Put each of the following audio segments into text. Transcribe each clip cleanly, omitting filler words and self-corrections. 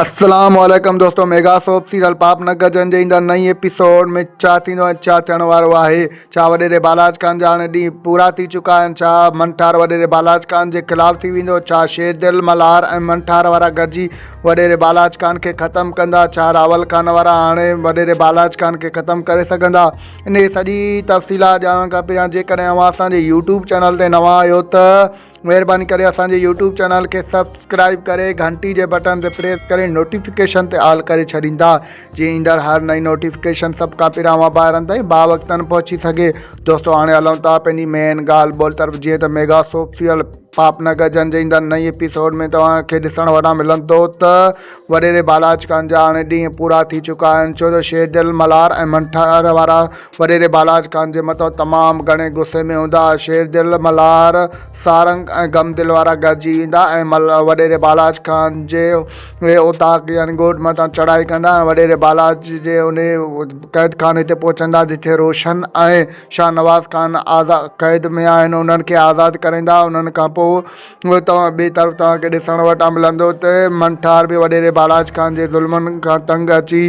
السلام عليڪم دوستو ميگا سوپ سيريل پاپ نه گجن جي ايندڙ نئين ايپيسوڊ ۾ ڇا ٿيندو ۽ ڇا ٿيڻ وارو آهي ڇا وڏيري بالاچ خان جا هاڻي ڏينهن پورا ٿي چڪا آهن ڇا منٺار وڏيري بالاچ خان جي خلاف ٿي ويندو ڇا شير دل ملهار ۽ منٺار وارا گڏجي وڏيري بالاچ خان کي ختم ڪندا ڇا راول خان وارا هاڻي وڏيري بالاچ خان کي ختم ڪري سگهندا انهي سڄي تفصيلات ڄاڻڻ کان پهريان جيڪڏهن اوهان اسان جي يوٽيوب چينل تي نوان آهيو ته مهرباني ڪري اسان جي يوٽيوب چينل کي سبسڪرائب ڪري گهنٽي جي بٽڻ تي پريس ڪري نوٽيفڪيشن تي آل ڪري ڇڏيندا جيئن ايندڙ هر نئين نوٽيفڪيشن سڀ کان پهريان اوهان ڀائرن تائين باوقتن پهچي سگهي. دوستو هاڻي هلون ٿا پنهنجي مين ڳالهه ٻولهه طرف جيئن ته ميگا سوپ سيريل پاپ نه گجن جي ايندڙ نئين ايپيسوڊ ۾ توهان کي ڏسڻ وٽان ملندو ته وڏيري بالاچ خان جا هاڻي ڏينهن پورا ٿي چڪا آهن ڇو جو شير دل ملهار ۽ منٺار وارا وڏيري بالاچ خان جي مٿان تمام گهڻي غصي ۾ هوندا. شير دل، ملهار، سارنگ ۽ غم دل وارا گڏجي ايندا ۽ وڏيري بالاچ خان جي اوطاق يعني ڳوٺ مٿان چڙهائي ڪندا ۽ وڏيري بالاچ جي انهي قيد خاني تي پهچندا جتي روشن ۽ شاهنواز خان قيد ۾ آهن انهن کي آزاد ڪرائيندا. انهن کان پوء توهان ٻئي طرف توهان کي ڏسڻ وٽان ملندو ته منٺار به وڏيري بالاچ خان جي ظلمن کان تنگ اچي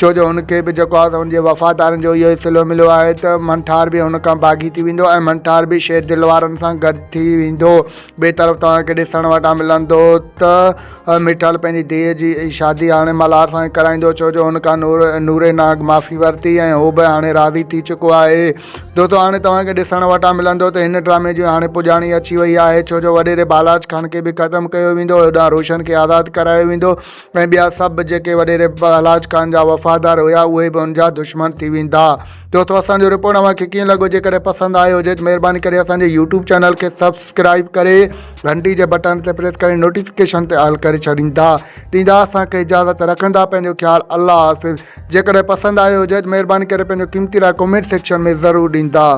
ڇو جو هن کي به جيڪو آهي هن جي وفادارن جو اهو اطلاع مليو آهي ته منٺار به هن کان باغي ٿي ويندو ۽ منٺار به شير دل وارن سان گڏ ٿي ويندو. ٻئي طرف توهان کي ڏسڻ وٽان ملندو ته مٺل پنهنجي ڌيء جي شادي هاڻي ملهار سان ڪرائيندو ڇو جو هن کان نور نوري ناگ معافي ورتي ۽ هو به هاڻي راضي ٿي چڪو آهي. دوستو هاڻي توهان کي ڏسڻ وٽان ملندو ته هن ڊرامي جي هاڻي پڄاڻي اچي وئي آهي ڇو جو وڏيري بالاچ خان کي به ختم ڪيو ويندو هوڏانهن روشن کي آزاد ڪرايو ويندو ۽ ٻيا سڀ جيڪي وڏيري بالاچ خان جا وفادار هيا اهي به ان جا دشمن ٿي ويندا. دوستو اسان جو رپورٽ اوهان کي ڪيئن لڳو جيڪڏهن پسند آيو هجي ته مهرباني ڪري اسان جي يوٽيوب چينل کي سبسڪرائب ڪري گهنٽي جي بٽڻ تي پريس ڪري نوٽيفڪيشن تي آل ڪري ڇڏيندا ڏيندا اسان کي اجازت رکندا پنهنجو خيال الله حافظ جيڪڏهن پسند آيو هجي ته مهرباني ڪري پنهنجو قيمتي راء ڪمينٽ سيڪشن ۾ ضرور ڏيندا.